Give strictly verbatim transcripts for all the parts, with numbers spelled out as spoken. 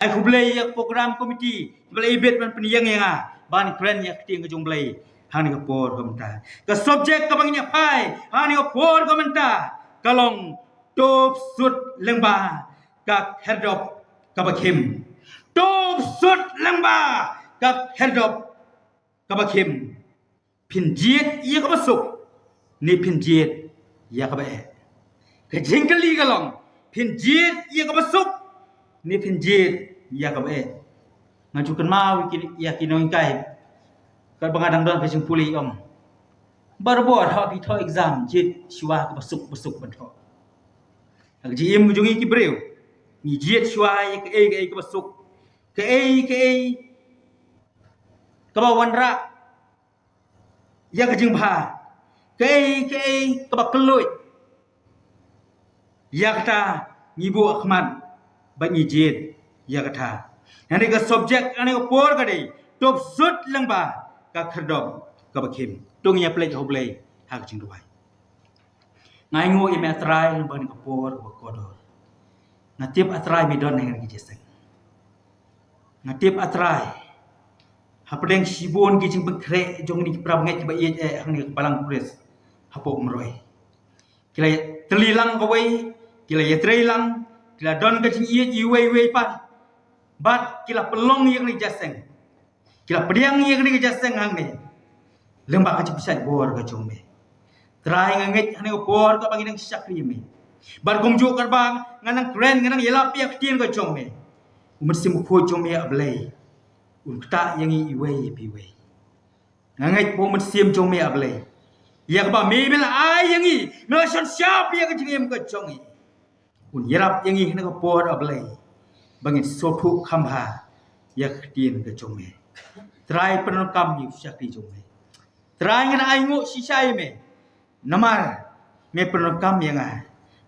Ai khublei ïa ka program committee ba la ibit ban pynïeng ïa nga ban kren ïa ka ktien ka jong U Blei ha kane ka por ka mynta. Ka subject kaba ngin ïa phai ha kane ka por ka mynta ka long: To bsut lyngba ka khyrdop kaba khim. To bsut lyngba ka khyrdop kaba khim. Phin jied ïa kaba suk ne phin jied ïa kaba eh? Ka jingkylli ka long, phin jied ïa kaba suk ne phin jied ïa kaba eh? Nga ju kynmaw ïa ki, ïa ki nonghikai katba nga dang don ka jingpule, ong, barabor haba phi thoh exam, jied shuwa kaba suk, ba suk ban thoh. Ha ka jingim ka jong ngi ki briew, ngi jied shuwa ïa kaei kaei kaba suk, kaei kaei kaba wanrah ïa ka jingbha, kaei kaei kaba kylluid. Ïa kata ngi buh khmat bad ngi jied ïa kata. Hynrei ka subject ha kane ka por ka dei: To bsut lyngba ka khyrdop kaba khim. To ngin ïa pynleit ha U Blei ha ka jingduwai. Nga ainguh ïa me, A Trai, lyngba kane ka por kaba kordor. Nga tip, A Trai, me don ha kane ka jingïaseng. Nga tip, A Trai, hapdeng shibun ki jingpynkhreh jong kine ki para bangeit kiba ïeit eh ha kane ka balang Khrist hapoh Umroi, ki la ïatylli lang kawei, ki la ïatrei lang, ki la don ka jingïeit iwei iwei pat, bad ki la pynlong ïa kane ka jingïaseng. Ki la pdiang ïa kane ka jingïaseng hangne lyngba ka jingpynshait bor ka jong me. Trai, nga ngeit ha kane ka por kaba ngi nang shakri ïa me, bad kumjuh katba nga nang kren, nga nang ïalap ïa ka ktien ka jong me, U Mynsiem Bakhuid jong me, A Blei, un ktah ïa ngi iwei pa iwei. Nga ngeit ba U Mynsiem jong me, A Blei, ïa kaba me, me la ai ïa ngi, me la shon shap ïa ka jingim ka jong ngi, un ïarap ïa ngi ha kane ka por, A Blei, ba ngin sngewthuh kham bha ïa ka ktien ka jong me. Trai, pyndonkam ïa u shakri jong me. Trai, ngan ainguh shisha ïa me namar me pyndonkam ïa nga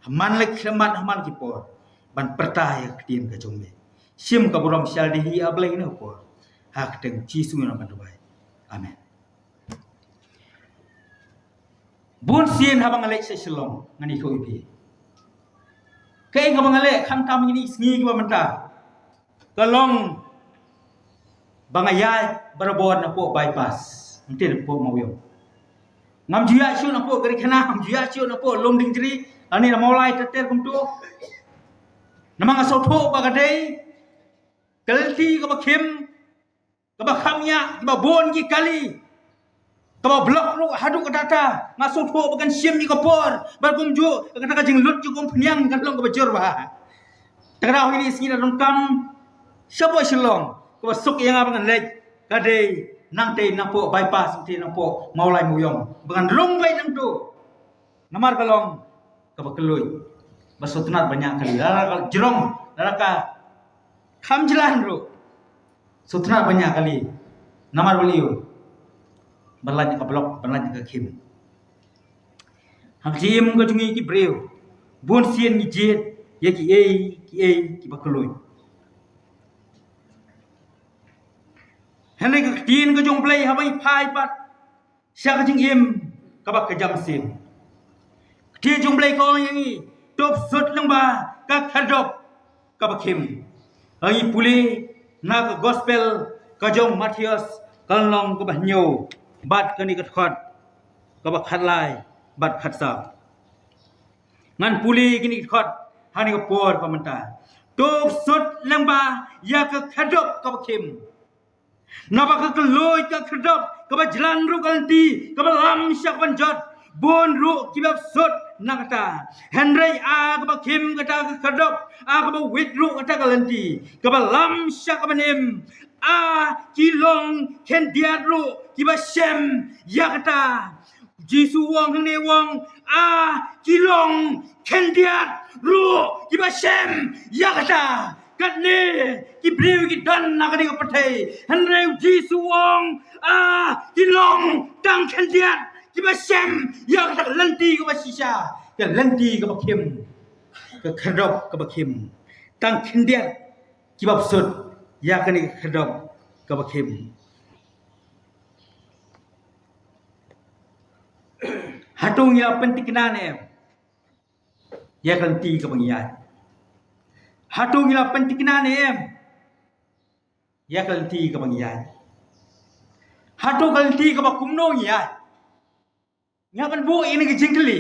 ha man la ki khyllipmat, ha man la ki por, ban pyrta ïa ka ktien ka jong me. Shim ka burom sha lade hi, A Blei, ha kane ka por. Ha ka kyrteng Jisu ngi ong bad duwai. Amen. Bun sien haba nga leit sha Shillong, ngan ïathuh ïa phi kaei kaba nga leh, khamtam ha kine ki sngi kiba mynta, ka long ba nga ïaid barabor napoh bypass, mynta napoh Mawïong. Ngam ju ïaid shuh napoh Garikhana, ngam ju ïaid shuh napoh Lumdiengjri, lane na Mawlai ter ter kumto. Namar nga sngewthuh ba ka dei ka lynti kaba khim, kaba kham ïa kiba bun ki kali, kaba block ruh haduh katta katta. Nga sngewthuh ba kan shim ïa ka por, bad kumjuh kata ka jinglut jingkhang pynïang kan long kaba jur bha. Te ka dei ha kine ki sngi nga donkam shapoh Shillong, kaba suk ïa nga ba ngan leit ka dei nangtei napoh bypass, nangtei napoh Mawlai Mawïong, ba ngan rung beit nangto. Namar ka long kaba kylluid, ba sngewtynnat ban ïa kali, lada ka jrong, lada ka kham jlan ruh, sngewtynnat ban ïa kali. Namar balei? Ban lait na ka block, ban lait na ka khim. Ha ka jingim ka jong ngi ki briew, bun sien ngi jied ïa kiei kiei kiba kylluid. Hynrei ka ktien ka jong U Blei, haba ngi phai pat sha ka jingim kaba kjam sien, ka ktien jong U Blei ka ong ïa ngi: To bsut lyngba ka khyrdop kaba khim. Ngi pule na ka Gospel ka jong u Mathaios, ka lynnong kaba hynñiew, bad kane ka dkhot kaba khatlai bad khatsaw. Ngan pule kine ki dkhot ha kane ka por ka mynta. To bsut lyngba ïa ka khyrdop kaba khim. Naba ka kylluid ka khyrdop, kaba jlan ruh ka lynti, kaba lam sha ka ban jot, bun ruh kiba bsut na kata. Hynrei a kaba khim kata ka khyrdop, a kaba wit ruh kata ka lynti, kaba lam sha ka ban im, a ki long khyndiat ruh kiba shem ïa kata. Jisu u ong hangne, u ong, a ki long khyndiat ruh kiba shem ïa kata. Katne ki briew ki don ha kane ka pyrthei, hynrei u Jisu u ong, a ki long tang khyndiat kiba shem ïa kata ka lynti kaba shisha, ka lynti kaba khim, ka khyrdop kaba khim. Tang khyndiat kiba bsut ïa kane ka khyrdop kaba khim. Hato ngi la pynthikna ne em ïa ka lynti kaba ngi ïaid? Hato ngi la pynthikna ne em ïa ka lynti kaba ngi ïaid. Hato ka lynti kaba kumno ngi ïaid? Nga ban buh ïa kane ka jingkylli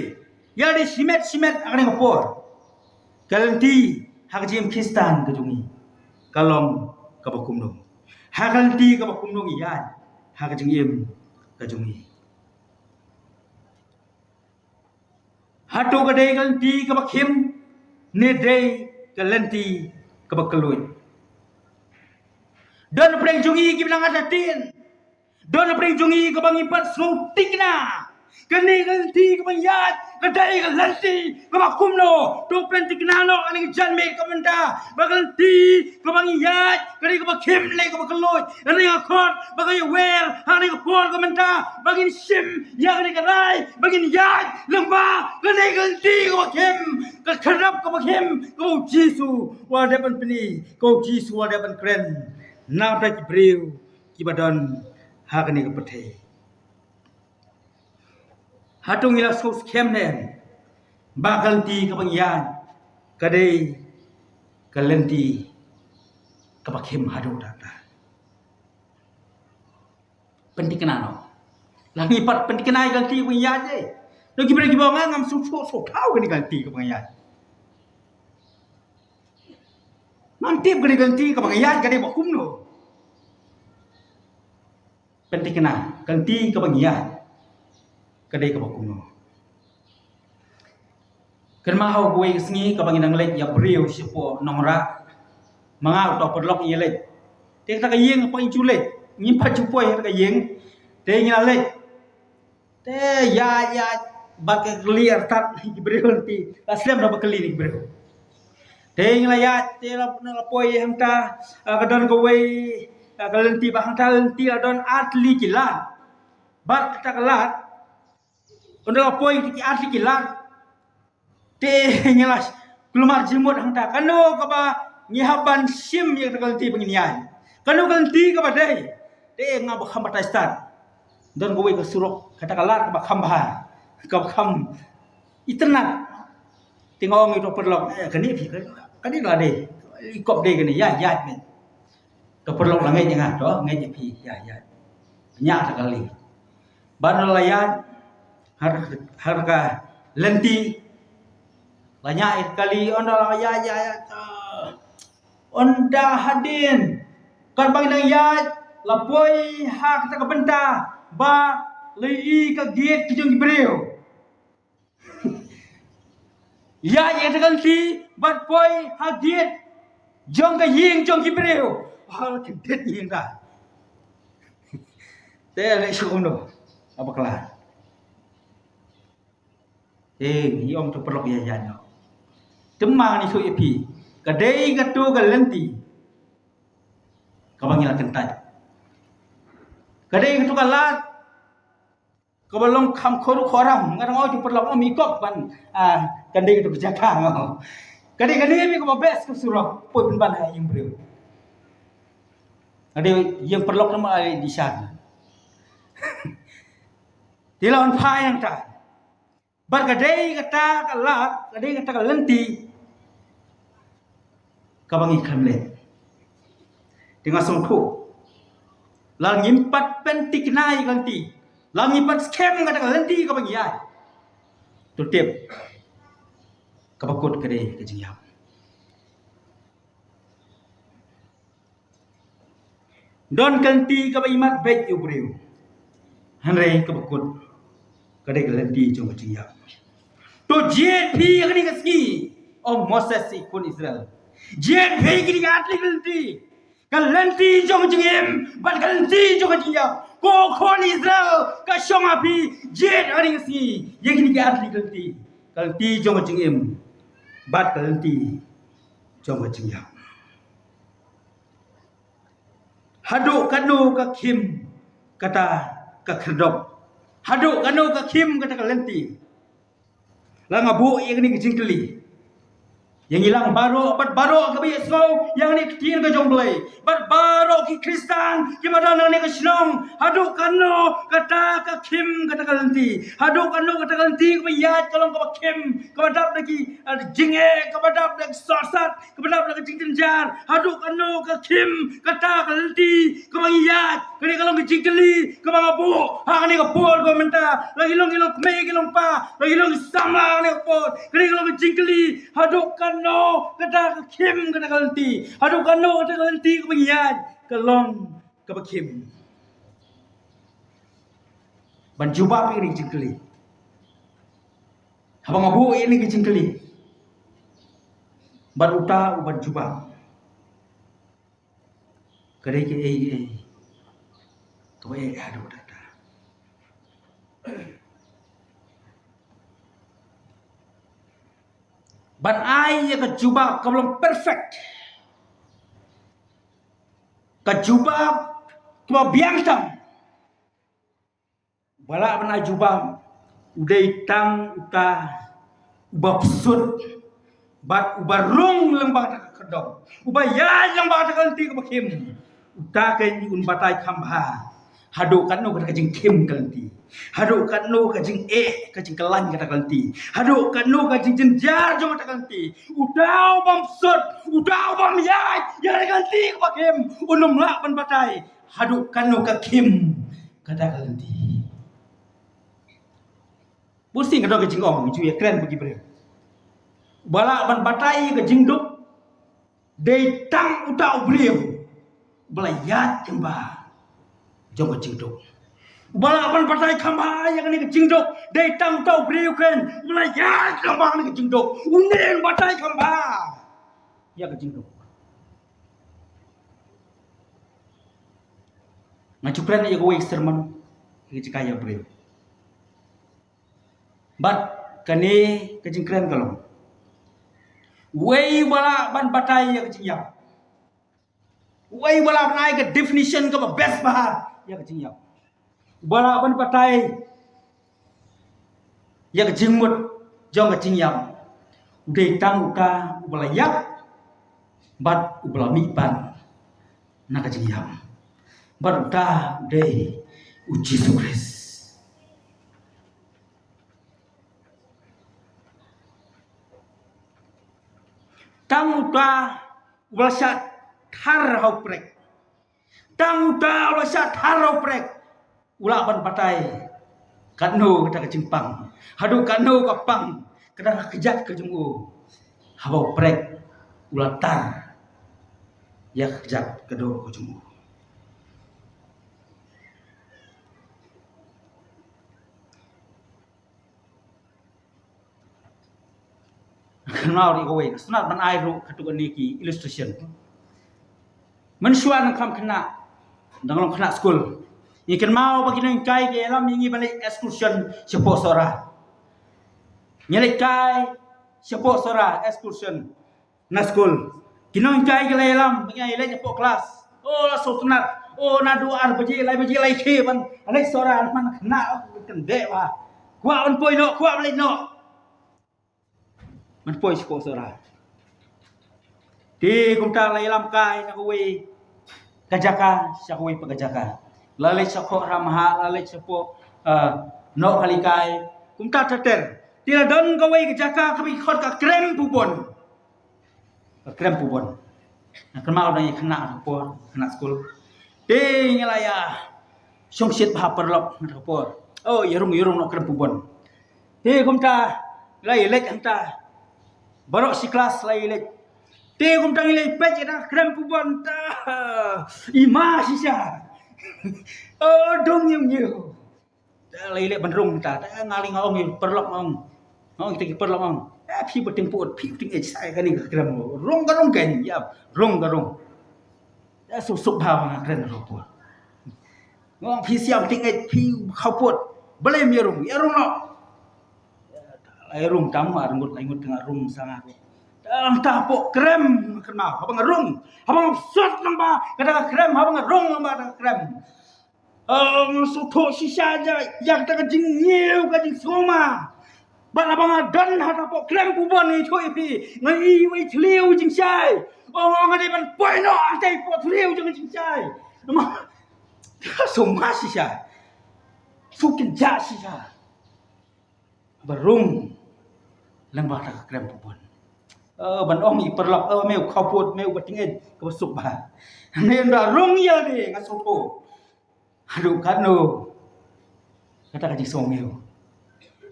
ïa lade shimet shimet ha kane ka por. Ka lynti ha ka jingim Khristan ka jong ngi ka long kaba kumno? Ha ka lynti kaba kumno ngi ïaid ha ka jingim ka jong ngi? Hato ka dei ka lynti kaba khim ne dei ka lynti kaba kylluid? Don pyrshah jong ngi kiba nang artatien. Don pyrshah jong ngi kaba ngi pat sngewthikna. Kane ka lynti kaba ngi ïaid ka dei ka lynti kaba kumno? To pynthikna noh ha kane ka janmiet ka mynta ba ka lynti kaba ngi ïaid ka dei kaba khim ne kaba kylluid. Kane ka khot ba ka ïawer ha kane ka por ka mynta ba ngin shim ïa kane ka rai ba ngin ïaid lyngba kane ka lynti kaba khim, ka khyrdop kaba khim kaba u Jisu u la dep ban pyni, kaba u Jisu u la dep ban kren na bynta ki briew kiba don ha kane ka pyrthei. Hato ngi la sngewskhem ne em ba ka lynti kaba ngi ïaid ka dei ka lynti kaba khim haduh katta? Pynthikna noh. La ngi pat pynthikna ïa ka lynti kaba ngi ïaid. Noh, ki briew kiba ong, ngam sngewthuh sngewthaw kane ka lynti kaba ngi ïaid. Ngam tip kane ka lynti kaba ngi ïaid ka dei ba kumno. Pynthikna, ka lynti kaba ngi ïaid ka dei kaba kumno? Kynmaw ha kawei ka sngi kaba ngi dang leit ïa briew shapoh Nongrah. Ma nga uto u paralok ngi leit. Te kata ka ïing pat ngi ju leit, ngim pat ju poi ha kata ka ïing. Te ngi la leit. Te ïaid ïaid bad ka kali artat ki briew lynti. La slem da ba kali ne ki briew. Te ngi la ïaid te la, la poi hangta, ah, ka don kawei, ah, ka lynti, bad hangta lynti la don ar tylli ki lad. Bad kata ka lad, ynda la poi ki ar tylli ki lad, te ngi la kulmar jingmut hangta, kano kaba ngi hap ban shim ïa kata ka lynti ba ngin ïaid? Kano ka lynti kaba dei? Te nga ba kham batai stad. Don kawei ka surok, kata ka lad kaba kham bha, kaba kham itynnad. Te nga ong ïa uto u paralok, eh, kane phi, kane la dei, i kop dei kane, ïaid, ïaid mih. Uto u paralok la ngeit ïa nga, to ngeit ïa phi, ïaid, ïaid. Ñiah ïa ka kali. Bad ynda la ïaid ha, ha ka lynti, la ñiah ïa ka kali, ynda la ïaid, ïaid, ïaid, ah, ynda hadien katba ngi dang ïaid, la poi ha kata ka bynta ba la ïohi ka gate ka jong ki briew. Ïaid ïa kata ka lynti bad poi ha gate jong ka ïing jong ki briew. Ha la kyndit ïing ta. Te leh shu kumno, a bakla. Eh, ngi ong to paralok ïaid ïaid noh. Te ma ngan ïathuh ïa phi, ka dei kato ka lynti kaba ngi la kyntait. Ka dei kato ka lad kaba long kham khruh khuram, nga dang ong ïa u paralok, ym i kop ban, ah, ka dei kato ka jaka, nga ong. Ka dei kane kaba best ka surok, poi pynban ha ïing briew. Ka dei ïing paralok namar ai dishan. Te la wan phai hangta. Bad ka dei kata ka lad, ka dei kata ka lynti kaba ngi khlem leh. Te nga sngewthuh, lada ngim pat pynthikna ïa ka lynti, lada ngim pat skhem kata ka lynti kaba ngi ïaid, to tip, kaba kut ka dei ka jingïap. Don ka lynti kaba imat beit ïa u briew, hynrei kaba kut ka dei ka lynti jong ka jingïap. To jied phi ha kane ka sngi, ong Moses ïa ki khun Israel. Jied phi kine ki ar tylli ki lynti, ka lynti jong ka jingim bad ka lynti jong ka jingïap. Ko khun Israel, ka shong ha phi, jied ha kane ka sngi ïa kine ki ar tylli ki lynti, ka lynti jong ka jingim bad ka lynti jong ka jingïap. Haduh katno ka khim kata ka khyrdop? Haduh katno ka khim kata ka lynti? La nga buh ïa kane ka jingkylli. Ïa ngi lang baroh, bad baroh kiba ïohsngew ïa kane ka ktien ka jong U Blei, bad baroh ki Khristan kiba don ha kane ka shnong, haduh katno kata ka khim kata ka lynti, haduh katno kata ka lynti kaba ïaid ka long kaba khim, kaba dap da ki, eh, jingeh, kaba dap da ki sohsat, kaba dap da ka jingjynjar, haduh katno ka khim kata ka lynti kaba ngi ïaid. Kane ka long ka jingkylli kaba nga buh ha kane ka por kaba mynta, la ki long, ki long kmie, ki long kpa, la ki long ki samla ha kane ka por. Kane ka long ka jingkylli, haduh katno kata ka khim kata ka lynti, haduh katno kata ka lynti kaba ngi ïaid ka long kaba khim. Ban jubab ïa kane ka jingkylli, haba nga buh ïa kane ka jingkylli, bad uta uban jubab, ka dei kaei kaei kaba eh haduh katta. Ban ai ïa ka jubab kaba long perfect, ka jubab kaba biang tam. Uba lah ban ai jubab u dei tang uta uba psut bad uba rung lyngba kata ka khyrdop, uba ïaid lyngba kata ka lynti kaba khim. Uta keiñ un batai kham bha haduh katno kata ka jingkhim ka lynti, haduh katno ka jingeh, ka jingkyllain kata ka lynti, haduh katno ka jingjynjar jong kata ka lynti. Uta ubym psut, uta ubym ïaid ïa kata ka lynti kaba khim, un ym lah ban batai haduh katno ka khim kata ka lynti. Bun sien ka don ka jingong, ngi ju ïa kren bad ki briew. Uba lah ban batai ïa ka jingduk dei tang uta u briew uba la ïaid lyngba jong ka jingduk. Uba lah ban batai kham bha ïa kane ka jingduk dei tang uta u briew keiñ uba la ïaid lyngba kane ka jingduk. Une un batai kham bha ïa ka jingduk. Nga ju kren ïa kawei ka sermon, ïa ka jaka ïa briew. Bad kane ka jingkren ka long, uwei uba lah ban batai ïa ka jingïap, uwei uba lah ban ai ka definition kaba best bha ïa ka jingïap, uba lah ban batai ïa ka jingmut jong ka jingïap, u dei tang uta uba la ïap bad uba la mihpat na ka jingïap. Bad uta u dei u Jisu Khrist. Tang uta uba la shah thar ha u prek, tang uta uba la shah thar ha u prek u lah ban batai katno kata ka jingpang, haduh katno ka pang kata ka kjat ka jong u haba u prek u la tar ïa ka kjat ka doh ka jong u. Kynmaw ïa kawei, sngewbha ban ai ruh katto katne ki illustration. Mynshuwa nangkham khynnah, dang long khynnah skul, ngi kynmaw ba ki nonghikai ki ïalam ïa ngi ban leit excursion shapoh Sohra. Ngi leit kai shapoh Sohra excursion na skul. Ki nonghikai ki la ïalam ba ngi leit shapoh klas. O la sngewtynnat. O naduh ar baje, lai baje, lai khie ban leit Sohra, man khynnah kan dei ba kwah ban poi noh, kwah ban leit noh. Ban poi shapoh Sohra. Te kumta la ïalam kai na kawei ka jaka sha kawei pat ka jaka. La leit shapoh Ramha, la leit shapoh, eh, Nohkalikai. Kumta ter ter. Te la don kawei ka jaka kaba ki khot ka Krem Pubon. Ka Krem Pubon. Nga kynmaw dang ïa khynnah ha ka por, khynnah skul. Te ngi la ïa shongshit bha paralok ha ka por. O, ïa rung, ïa rung noh Krem Pubon. Te kumta la ïa leit hangta. Baroh shi klas la ïa leit. Te kumta ngi la ïa peit ïa ka Krem Pubon ta. I ma shisha. O, dum ñiew ñiew. Te la ïa leit ban rung ta, te nga lei nga ong ïa paralok, nga ong. Nga ong ïa ki paralok, nga ong, eh, phi ba tyngpud, phi tyngeh sa ïa kane ka Krem. Rung ka rung kein, ïa, rung ka rung. Te suk suk bha nga kren ruh pud. Nga ong phi siam tyngeh, phi khaw pud. Balei ym ïa rung, ïa rung noh. La ïa rung tam, nga rung ngut, la ngut nga rung sa nga. Te hangta hapoh Krem nga kynmaw, haba nga rung, haba nga sot lang ba kata ka Krem, haba nga rung lang ba kata ka Krem. Ong sngewthuh shisha ïa kata ka jingñiew, ka jingsngewma. Bad haba nga don ha ta poh krem pubon ngi thui pi, nga i wei thliew jingshai. Ong ong nga dei ban poi noh ha ta poh thliew jingshai. Namar so ma shisha, so kynja shisha. Ba rung lang ba ta ka krem pubon. Eh, ban ong i paralok, eh, meu khaput, meu ba tingit, ka ba suk ba. Ngi ba rung ïa de nga so po. Haduh katno kata ka jingsngew.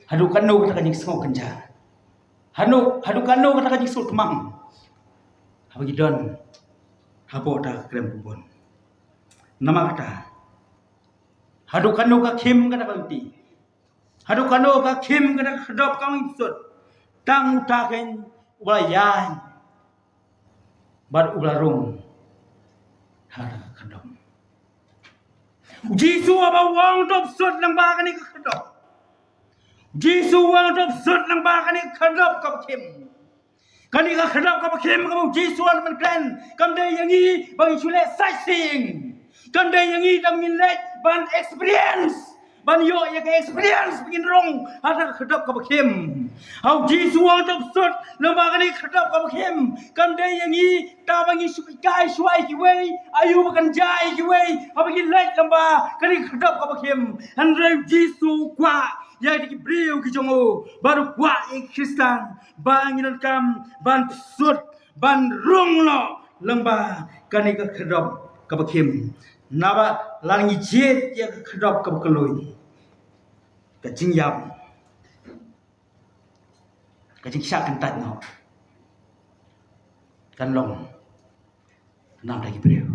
Haduh katno kata ka jingsngew kynja. Haduh, haduh katno kata ka jingsngew tmang. Haba ngi don hapoh ta ka krem pubon. Namar kata, haduh katno ka khim kata ka lynti. Haduh katno ka khim kata ka khadop ka mih sut. Tang uta kein u ba la ïaid bad u ba la rung ha ka khadop. U Jisu haba u ong to psut lang ba kane ka khadop. U Jisu u ong to psut lang ba kane ka khadop kaba khim. Kane ka khadop kaba khim kaba u Jisu u la pynkren. Kam dei ïa ngi ba ngi shu leh sightseeing. Kam dei ïa ngi ba ngin leit ban experience. Ban ïoh ïa ka experience ba ngin rung ha ka khadop kaba khim. Ha u Jisu u ong to psut lang ba kane ka khadop kaba khim. Kam dei ïa ngi ba ngin shu kai shuwa ïa kiwei, aïu ba kan jia ïa kiwei haba ngi leit lang ba kane ka khadop kaba khim. Hynrei u Jisu u kwah ïa ki briew ki jong u bad u kwah ïa ki Khristan ba ngin donkam ban psut ban rung noh lang ba kane ka khadop kaba khim. Naba lada ngi jied ïa ka khadop kaba khlaiñ, ka jingïap, ka jingshah kyntait noh kan long na bynta ki briew.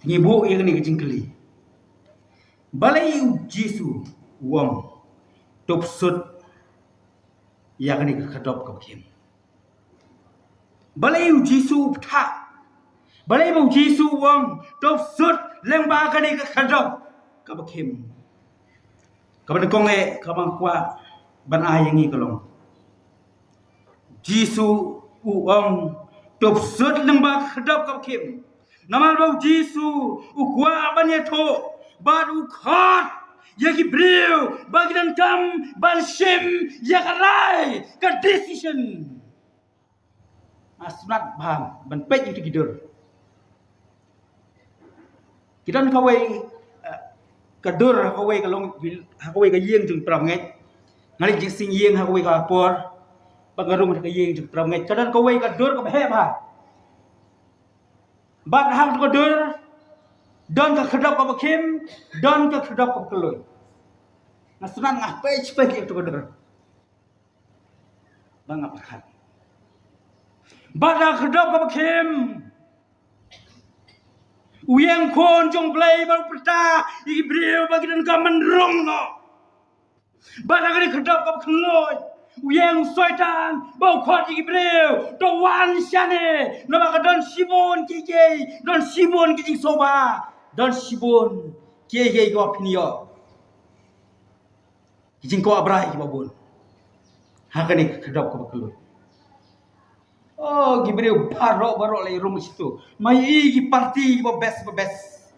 Ngi buh ïa kane ka jingkylli. Balei u Jisu u ong to psut ïa kane ka khadop kaba khim? Balei u Jisu u ptah? Balei ba u Jisu u ong to psut lang ba kane ka khadop kaba khim? Kaba nyngkong eh kaba nga kwah ban ai ïa ngi ka long, Jisu u ong to psut lang ba ka khadop kaba khim. Namar ba u Jisu u kwah ban ïathuh bad u khot ïa ki briew ba ki donkam ban shim ïa ka rai, ka decision. Nga sngewtynnat bha ban peit ïa ki dur. Ki don kawei, eh, ka dur ha kawei ka long, ha kawei ka ïing jong ki para bangeit. Nga leit jingseng ïing ha kawei ka por. Ba nga rung ha ka ïing jong ki para bangeit, ka don kawei ka dur kaba heh bha. Bad ha ka dur don ka khadop kaba khim, don ka khadop kaba khlaiñ. Nga sngewtynnat, nga peit peit ïa ka dur. Ba nga pyrkhat ba ka khadop kaba khim, u ïeng khun jong U Blei ba u pyrta ïa ki briew ba ki donkam ban rung noh. Ba ka khadop kaba khlaiñ, u ïeng Soitan ba u khot ïa ki briew, to wan shane, naba ka don shibun kiei kiei, don shibun ki jingsngewbha, don shibun kiei kiei kiba phin ïoh. Ki jingkwah brai kiba bun ha kane ka khadop kaba khlaiñ. Oh, ki briew baroh baroh la ïa rung shatu. Ma ïohi ki party kiba best ba best.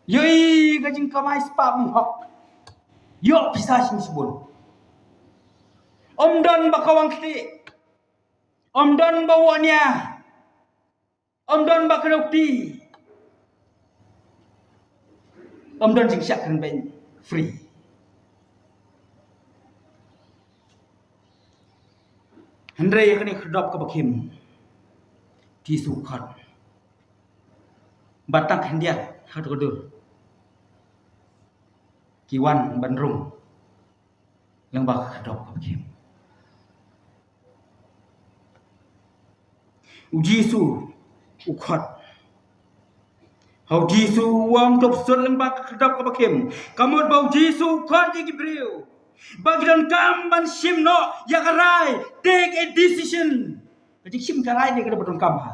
Ïohi ka jingkamai spah mynhok. Ïoh pisa shim shibun. Ym don ba kawang kti. Ym don ba won ïa. Ym don ba kdew kti. Ym don jingshah kren beiñ, free. Hynrei ïa kane ka khadop kaba khim, Jisu u khot ba tang khyndiat ha ka dur ki wan ban rung lang ba ka khadop kaba khim. U Jisu u khot. Ha u Jisu u ong to psut lang ba ka khadop kaba khim. Ka mut ba u Jisu u khot ïa ki briew ba ki donkam ban shim noh ïa ka rai, take a decision. Ka jingshim ka rai ne ka dei ba donkam ha.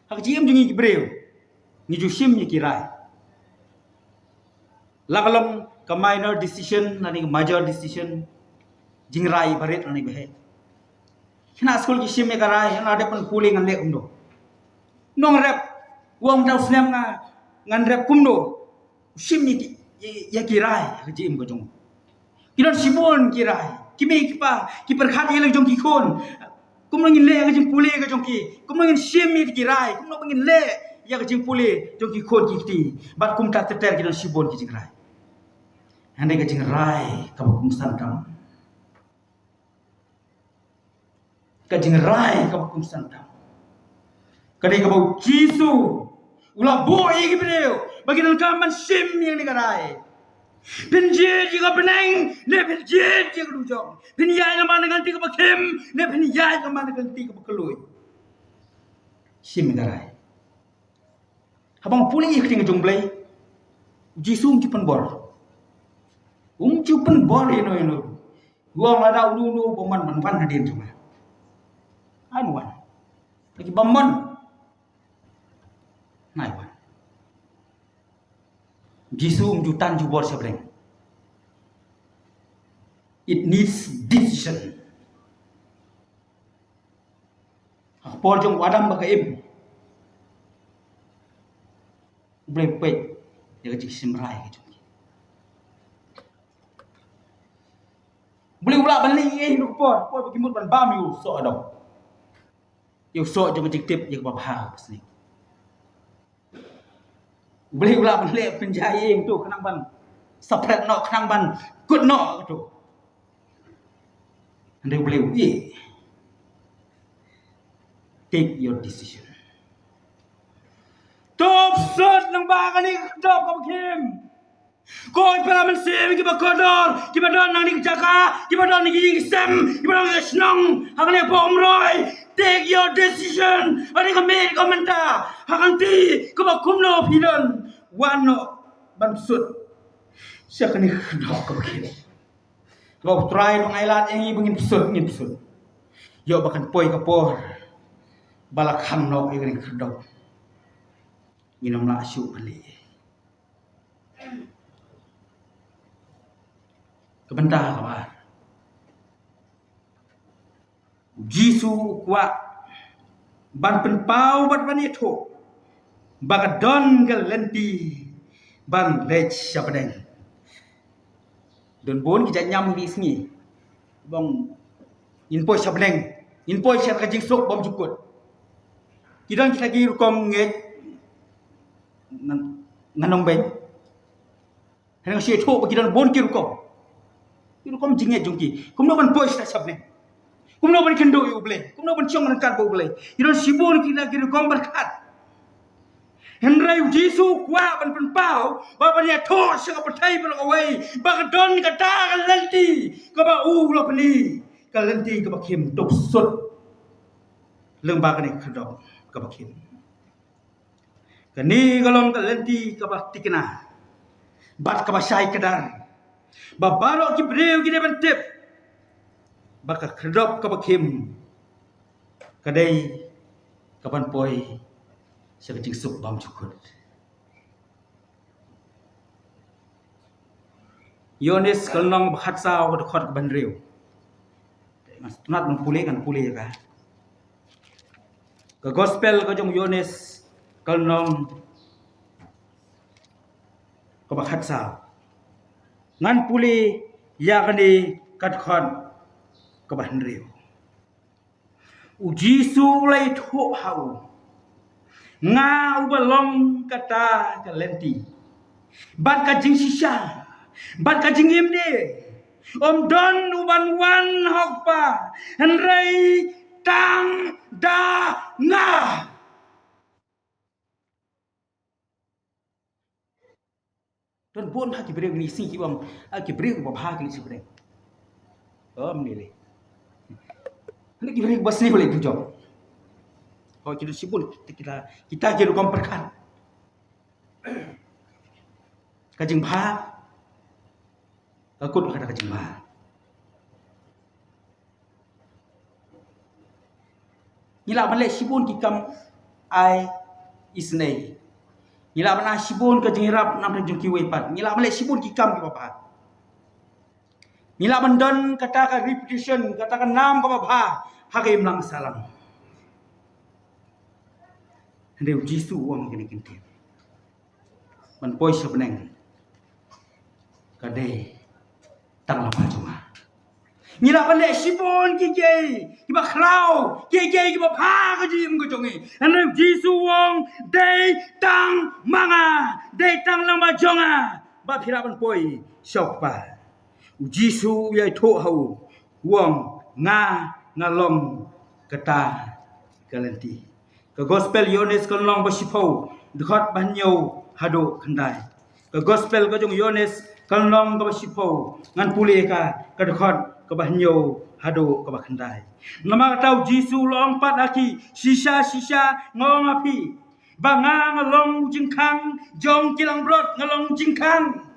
Ha ka jingim jong ngi ki briew, ngi ju shim ïa ki rai. La ka long ka minor decision lane ka major decision, jingrai barit lane baheh. Khynnah skul ki shim ïa ka rai, hynrei dep ban pule ngan leh kumno. Nongrep, u ong mynta u snem nga, ngan rep kumno. U shim ïa ki, ïa, ïa ki rai ha ka jingim ka jong u. Ki don shibun ki rai. Ki mei ki pa, ki pyrkhat ïa la jong ki khun. Kumno ngin leh ïa ka jingpule ka jong ki. Kumno ngin shim ïa ki rai. Kumno ba ngin leh ïa ka jingpule jong ki khun ki kti. Bad kumta ter ter ki don shibun ki jingrai. Hynrei ka jingrai kaba kongsan tam, ka jingrai kaba kongsan tam, ka dei kaba u Jisu u la buh ïa ki briew ba ki donkam ban shim ïa kane ka rai. Phin jied ïa ka bneng ne phin jied ïa ka dujok? Phin ïaid lem bad ka lynti kaba khim ne phin ïaid lem bad ka lynti kaba kylluid? Shim ïa ka rai. Haba nga pule ïa ka ktien ka jong U Blei, u Jisu um ju pynbor. Um ju pynbor ïano ïano. U ong lada uno uno ba mon, ban wan hadien jong nga. Ai wan. Lada ki bym mon, nai wan. U Jisu um ju tan ju bor sha bneng. It needs decision. Ha ka por jong u Adam bad ka Im, U Blei u peit ïa ka jingshim rai ka jong ki. U Blei u lah ban leh ïa ki ha ka por, por ba ki mut ban bam ïa u soh Adam, ïa u soh jong ka jingtip ïa kaba bha kaba sniew. U Blei u lah ban leh pynjah ïing to khnang ban separate noh, khnang ban kut noh to. Hynrei U Blei u ïeh. Take your decision. To bsut lyngba kane ka khyrdop kaba khim. Ko para mynsiem kiba kordor, kiba don nangne ka jaka, kiba don nangne ka ïing ka sem, kiba don nangne ka shnong, hangne ha Umroi, take your decision. Hangne ka miet ka mynta, ha ka lynti kaba kumno phi don, wan noh ban bsut sha kane ka khyrdop kaba khim. Ba U Trai u la ai lad ïa ngi ba ngin bsut, ngin bsut. Ïoh ba kan poi ka por ba la khang noh ïa kane ka khyrdop. Ngin ym lah shuh ban leh. Ka bynta kaba ar, U Jisu u kwah ban pynpaw bad ban ïathuh ba ka don ka lynti ban leit sha bneng. Don bun ki jait niam ha kine ki sngi. Ba ong ngin poi sha bneng, ngin poi sha ka jingsuk bymjukut. Ki don kita ki rukom ngeit, ngan, ngan ym beiñ. Hynrei nga shu ïathuh ba ki don bun ki rukom. Ki rukom jingngeit jong ki. Kumno ban poi sha bneng? Kumno ban kynduh ïa U Blei? Kumno ban shong ryngkat bad U Blei? Ki don shibun kita ki rukom pyrkhat. Hynrei U Jisu u kwah ban pynpaw, ba ban ïathuh sha ka pyrthei baroh kawei ba ka don kata ka lynti kaba u la pyni, ka lynti kaba khim. To bsut lyngba kane ka khyrdop kaba khim. Kane ka long ka lynti kaba thikna bad kaba shai kdar, ba baroh ki briew ki dei ban tip ba ka khyrdop kaba khim ka dei ka ban poi sha ka jingsuk bymjukut. Ïoannis ka lynnong ba khatsaw, ka dkhot kaba hynriew. Ngan sngewtynnat ban pule, ngan pule ïa ka. Ka gospel ka jong u Ïoannis ka lynnong kaba khatsaw. Ngan pule ïa kane ka dkhot kaba hynriew. U Jisu u la ïathuh ha u, nga uba long kata ka lynti bad ka jingshisha bad ka jingim de. Ym don uban wan ha U Kpa hynrei tang da nga. Don bun ha ki briew kine ki sngi kiba ong, ah, ki briew kiba bha kine ki briew. Ym ne lei. Hynrei ki briew kiba sniew lei tu jong. Oh, ki don shibun kita, kita ki rukom pyrkhat. Ka jingbha ka kut ha kata ka jingbha. Ngi lah ban leh shibun ki kam ai isynei. Ngi lah ban ai shibun ka jingïarap na bynta jong kiwei pat. Ngi lah ban leh shibun ki kam kiba bha. Ngi lah ban don kata ka reputation, kata ka nam kaba bha ha ka imlang sahlang. Hynrei u Jisu u ong ha kane ka kyntien, ban poi sha bneng ka dei tang lem bad jong nga. Ngi lah ban leh shibun kiei kiei kiba khraw, kiei kiei kiba bha ha ka jingim ka jong ngi. Hynrei u Jisu u ong, dei tang ma nga, dei tang lem bad jong nga ba phi lah ban poi sha u Kpa. U Jisu u ïathuh ha u, u ong, nga, nga long kata ka lynti. Ka Gospel Ïoannis ka lynnong ba shiphew, dkhot ba hynñiew haduh khyndai. Ka Gospel ka jong u Ïoannis ka lynnong kaba shiphew, ngan pule ka, ka dkhot kaba hynñiew haduh kaba khyndai. Namar kata u Jisu u la ong pat ha ki, shisha shisha nga ong ha phi, ba nga, nga long u jingkhang jong ki langbrot, nga long u jingkhang.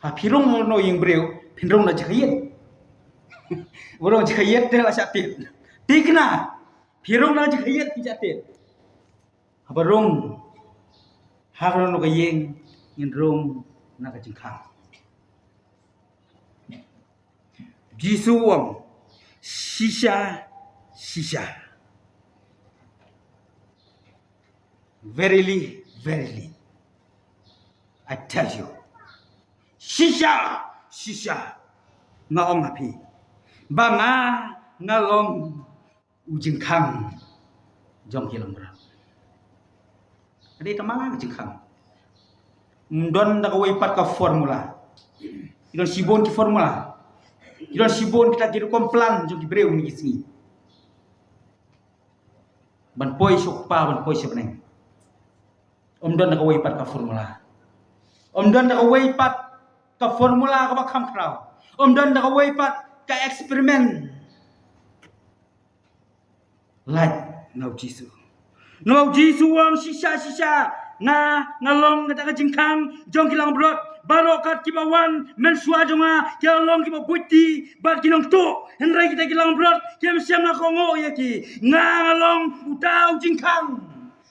Ha, phi rung na ïing briew, phin rung na jaka ïit. Ba rung jaka ïit te la shah tied. Thikna, phi rung na jaka ïit phin shah tied. Haba rung ha kano kano ka ïing, ngin rung na ka jingkhang. Jisu u ong, shisha shisha, verily verily, I tell you, shisha shisha, nga ong ha phi, ba nga, nga long u jingkhang jong ki langbrot. Ka dei tang ma nga ka jingkhang. Ym don da kawei pat ka formula. Ki don shibun ki formula, ki don shibun kita ki rukom plan jong ki briew kine ki sngi ban poi sha u Kpa, ban poi sha bneng. Ym don da kawei pat ka formula. Ym don da kawei pat ka formula kaba kham khraw. Ym don da kawei pat ka experiment. Lait na u Jisu. Na u Jisu u ong, shisha shisha, nga, nga long kata ka jingkhang jong ki langbrot. Baroh kat kiba wan mynshuwa jong nga ki la long kiba buit ti bad ki nongtuh, hynrei kita ki langbrot kim shym la kohnguh ïa ki. Nga, nga long uta u jingkhang.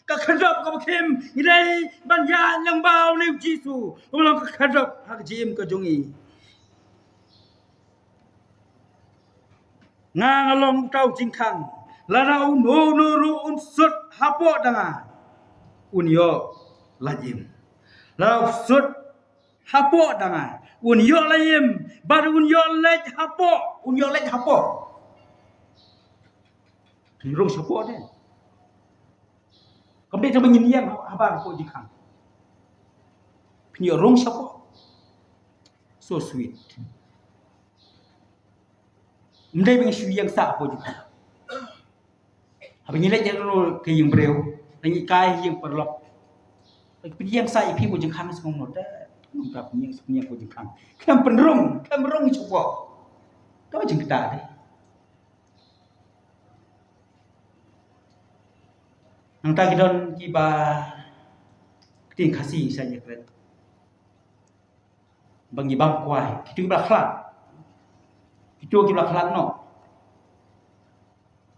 Ka khyrdop kaba khim, ngi dei ban ïaid lyngba une u Jisu, kaba long ka khyrdop ha ka jingim ka jong ngi. Nga, nga long uta u jingkhang. Lada uno uno ruh un sut hapoh da nga, un ïoh lait im. Lada u sut hapoh da nga, un ïoh lait im, bad un ïoh leit hapoh, un ïoh leit hapoh. Phin rung shapoh de. Kam dei tang ba ngin ïeng haba hapoh jingkhang. Phin ïoh rung shapoh. So sweet. Ym dei ba ngin shu ïeng sah hapoh jingkhang. Haba ngi leit ïa ka ïing briew, ngi kai ïing paralok, phin ïeng sah ïa phi hapoh jingkhang, sngewbha te. Nangta phin ïeng, phin ïeng hapoh jingkhang. Khlem pynrung, khlem rung shapoh. Ka jingkata de. Nangta ki don kiba, ktien Khasi sa ïa kren ba ngi bam kwai, kito kiba la khlad. Kito kiba la khlad noh,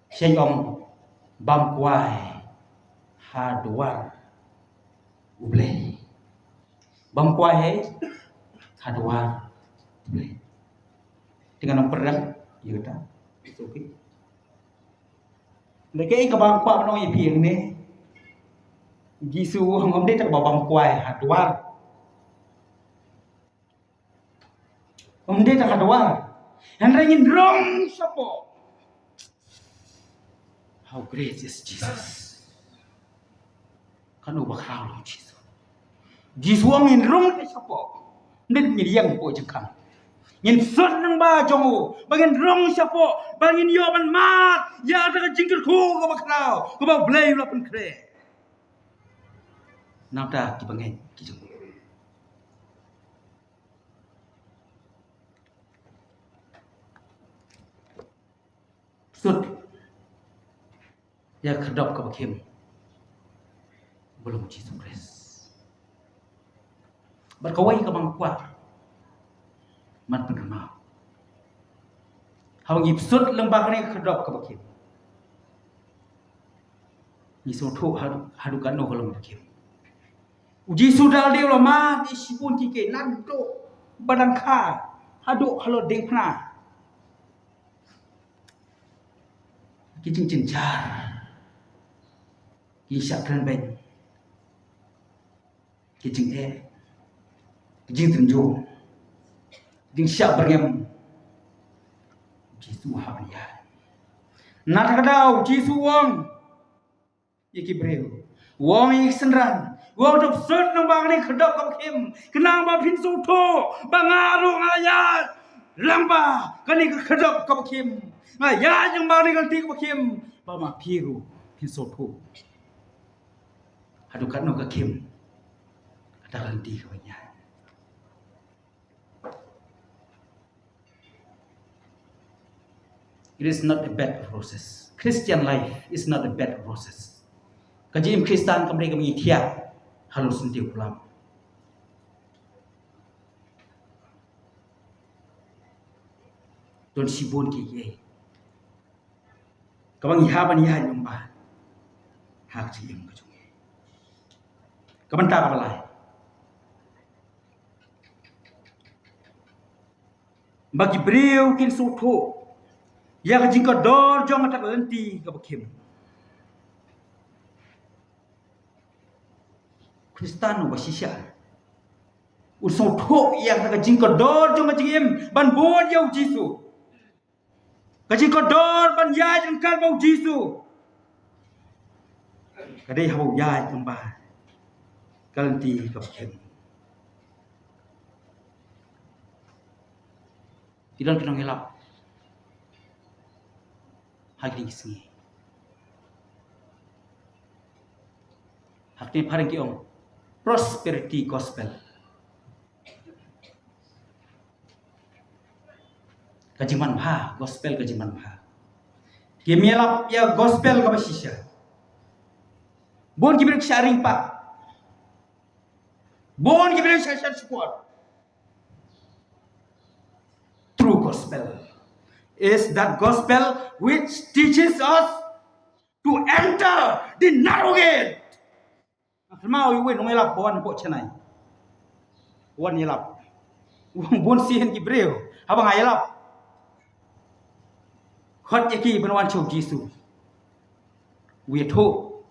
sa ong bam kwai ha dwar U Blei. Bam kwai ha dwar U Blei. Te ngan ym pyrshang ïa kata. It's okay. Lada kaei kaba nga kwah ban ong ïa phi hangne, Jisu u ong ym dei tang ba bam kwai ha dwar. Ym dei tang ha dwar. Hynrei ngin rung shapoh. How great is Jesus. Kano ba khraw long Jisu. Jisu u ong ngin rung te shapoh. Ngin, ngin ïeng hapoh jingkhang. Ngin sut lyngba jong u ba ngin rung shapoh, ba ngin ïoh ban mad ïa kata ka jingkyrkhu kaba khraw kaba U Blei u la pynkhreh. Nangta kiba ngeit ki jong u. Sut ïa ka khyrdop kaba khim, ba long Jisu Khrist. Bad kawei kaba nga kwah ban pynkynmaw, haba ngi sut lyngba kane ka khyrdop kaba khim, ngi sngewthuh haduh, haduh katno ka long kaba khim. U Jisu da lade u la mad ïa shibun kiei kiei, naduh ba dang kha haduh halor diengphna. Ki jingjynjar, Ki shah kren beiñ. Ki jingeh. Ki jingtynjuh. Ki jingshah byrngem. Jisu ha ban ïaid. Na kata ka daw Jisu u ong ïa ki briew, u ong ïa ki synran, u ong to pynsuh lyngba kane ka khadop kaba khim, khnang ba phin sngewthuh ba nga ruh nga la ïaid lyngba kane ka khadop kaba khim, nga ïaid lyngba kane ka lynti kaba khim, ba ma phi ruh phin sngewthuh haduh katno ka khim kata ka lynti kaba ngi ïaid. It is not a bed of roses. Christian life is not a bed of roses. Ka jingim Khristan kam dei ka jingim thiah halor syntiew kulam. Don shibun kiei kiei kaba ngi hap ban ïaid lyngba ha ka jingim ka jong ngi. Ka bynta kaba lai, ba ki briew kin sngewthuh ïa ka jingkordor jong kata ka lynti kaba khim. Khristan uba shisha u sngewthuh ïa kata ka jingkordor jong ka jingim ban bud ïa u Jisu. Ka jingkordor ban ïaid ryngkat bad u Jisu ka dei haba u ïaid lyngba ka lynti kaba khim. Ki don ki nongïalap ha kine ki sngi. Ha kine phareng ki ong prosperity gospel. Ka jingman bha, gospel ka jingman bha. Kim ïalap ïa gospel kaba shisha. Bun ki briew ki shah ring pat. Bun ki briew ki shah shah shukor. True gospel is that gospel which teaches us to enter the narrow gate. Nga kynmaw ïa uwei u nongïalap ba wan hapoh Chennai. Wan ïalap. U ong bun sien ki briew haba nga ïalap, khot ïa ki ban wan sha u Jisu. U ïathuh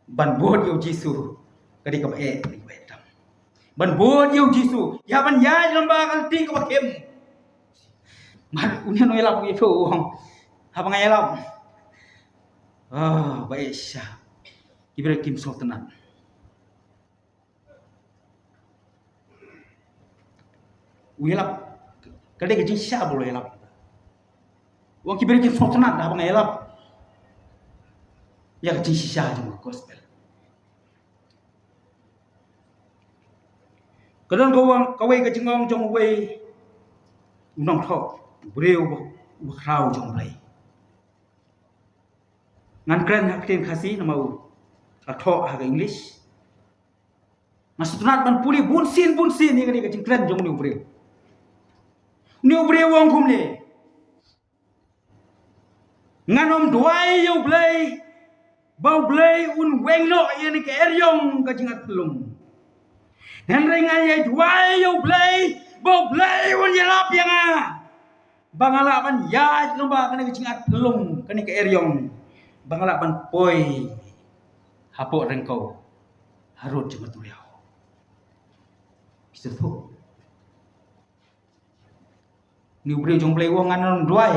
ban bud ïa u Jisu ka dei kaba eh, ka dei kaba eh tam. Ban bud ïa u Jisu ïa ban ïaid lyngba ka lynti kaba khim. Mar une u nongïalap u ïathuh, u ong haba nga ïalap, ah, ba eh shisha. Ki briew kim sngewtynnat. U ïalap, ka dei ka jingshisha ba u la ïalap. U ong ki briew kim sngewtynnat haba nga ïalap ïa ka jingshisha jong ka gospel. Ka don ka wang, kawei ka jingong jong uwei u nongthoh, u briew uba, uba khraw jong u Blei. Ngan kren ha ka ktien Khasi namar u la thoh ha ka English. Nga sngewtynnat ban pule bunsien bunsien ïa kane ka jingkren jong une u briew. Une u briew u ong kumne: Ngan ym duwai ïa u Blei ba u Blei un weng noh ïa kane ka eriong ka jingat phyllung. Hynrei ngan ïa duwai ïa u Blei ba u Blei un ïalap ïa nga ba nga lah ban ïaid lyngba kane ka jingat phyllung, kane ka eriong, ba nga lah ban poi hapoh ryngkew harud jong ka duriaw. Ki sngewthuh. Une u briew jong u Blei u ong ngan ym duwai.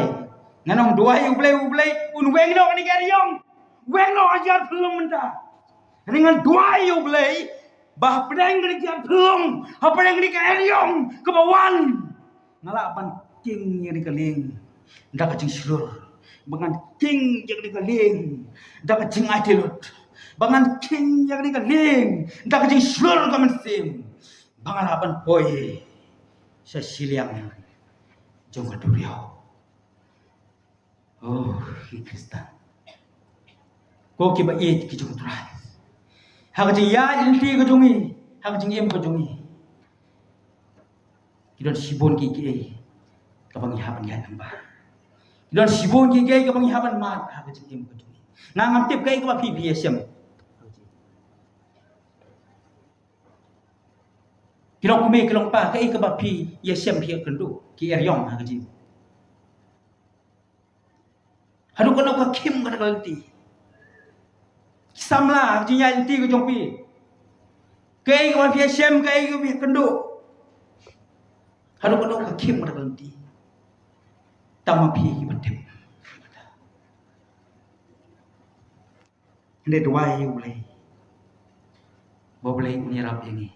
Ngan ym duwai u Blei, u Blei un weng noh kane ka eriong, weng noh ka jingat phyllung mynta. Hynrei ngan duwai ïa u Blei ba hapdeng kane ka jingat phyllung, hapdeng kane ka eriong kaba wan, nga lah ban king ïa kane ka lieng da ka jingshlur. Ba ngan king ïa kane ka lieng da ka jingaiti lut. Ba ngan king ïa kane ka lieng da ka jingshlur ka mynsiem. Ba nga lah ban poi sha shiliang jong ka duriaw. Oh, ki Khristan, ko kiba ïeit ki jong U Trai, ha ka jingïaid lynti ka jong ngi, ha ka jingim ka jong ngi, ki don shibun kiei kiei kaba ngi hap ban ïaid lyngba. Ki don shibun kiei kiei kaba ngi hap ban mad ha ka jingim ka jong ngi. Nga ngam tip kaei kaba phi phi ïashem. Ki long kmie ki long kpa, kaei kaba phi ïashem phi ïakynduh, ki eriong ha ka jingim. Haduh katno ka khim kata ka lynti. Samla jingïaid lynti ka jong phi. Kaei kaba phi ïashem, kaei kaba phi ïakynduh, haduh katno ka khim ka lynti. Tang ma phi kiba tip. Hynrei duwai ïa U Blei ba U Blei un ïarap ïa ngi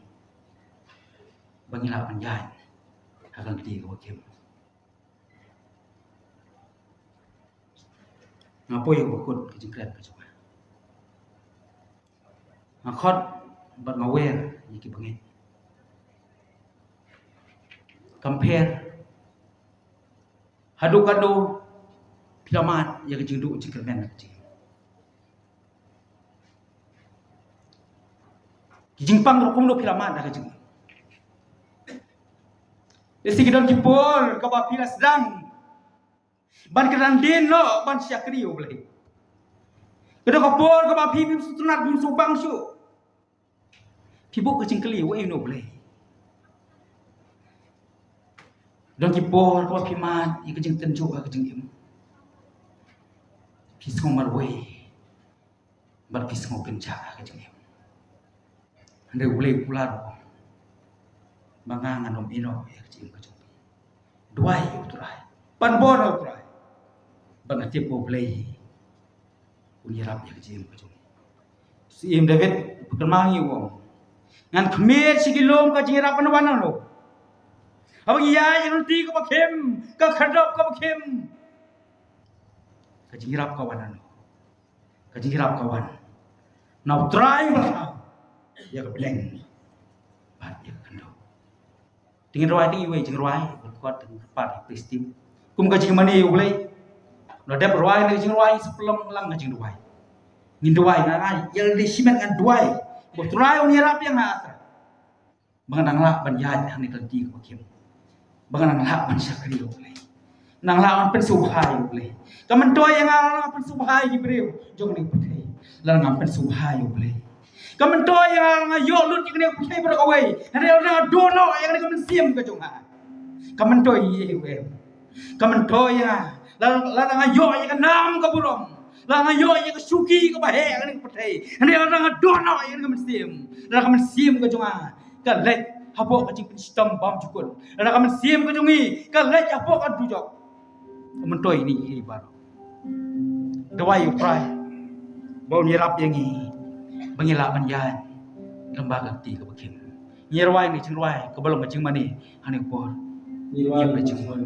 ba ngin lah ban ïaid ha ka lynti kaba khim. Nga poi ïa u bakut ka jingkren ka jong nga. Nga khot bad nga wer ïa ki bangeit. Kam pher haduh katno phi la mad ïa ka jingduh jingkyrmen ka jingim. Ki jingpang ruh kumno phi la mad ïa ka jingim. Lehse ki don ki por kaba phi la sdang ban kyrdan dien noh ban shakri ïa U Blei. Ka don ka por kaba phi phim sngewtynnat, phim sngewbang shuh. Phi buh ka jingkylli, uei une U Blei? Don ki por kaba phi mad ïa ka jingtynjuh ha ka jingim. Phi sngew marwei bad phi sngew kynjah ha ka jingim. Hynrei U Blei u kular ba nga ngan ym ïehnoh ïa ka jingim ka jong phi. Duwai ïa U Trai, pan bor ïa U Trai, ba nga tip ba U Blei un ïarap ïa ka jingim ka jong phi. Syiem David u kynmaw ngi, u ong, ngan khmih sha ki lum ka jingïarap ban wan na no? Haba ngi ïaid ïa ka lynti kaba khim, ka khyrdop kaba khim, ka jingïarap ka wan na no? Ka jingïarap ka wan na U Trai ba la thaw ïa ka bneng bad ïa ka khyndew. Te ngin rwai te iwei i jingrwai, bad kot te ngin kyrpad ïa ka praise team. Kum ka jingmane ïa U Blei, la dep rwai ne ka jingrwai, sa pynlong lang ka jingduwai. Ngin duwai, nga, nga ïa lade shimet ngan duwai ba U Trai un ïarap ïa nga, ah Trai, ba ngan nang lah ban ïaid hangne ka lynti kaba khim, ba ngan nang lah ban shakri ïa U Blei, nang lah ban pynsngewbha ïa U Blei. Ka myntoi ïa nga lada nga pynsngewbha ïa ki briew jong kane ka pyrthei, lada nga pynsngewbha ïa U Blei. Ka myntoi ïa nga lada nga ïoh lut ïa kane ka pyrthei baroh kawei, hynrei lada nga duh noh ïa kane ka mynsiem ka jong nga. Ka myntoi ïa u em. Ka myntoi ïa nga lada, lada nga ïoh ïa ka nam ka burom, lada nga ïoh ïa ka shuki kaba heh ha kane ka pyrthei, hynrei lada nga duh noh ïa kane ka mynsiem, lada ka mynsiem ka jong nga ka leit hapoh ka jingpynshitom bymjukut, lada ka mynsiem ka jong ngi ka leit hapoh ka dujok. Ka myntoi ïa ngi baroh. Duwai ïa U Trai ba un ïarap ïa ngi ba ngin lah ban ïaid lyngba ka lynti kaba khim. Ngi rwai ne ka jingrwai kaba long ka jingmane hangne ka por. Ngi rwai ne ka jingrwai.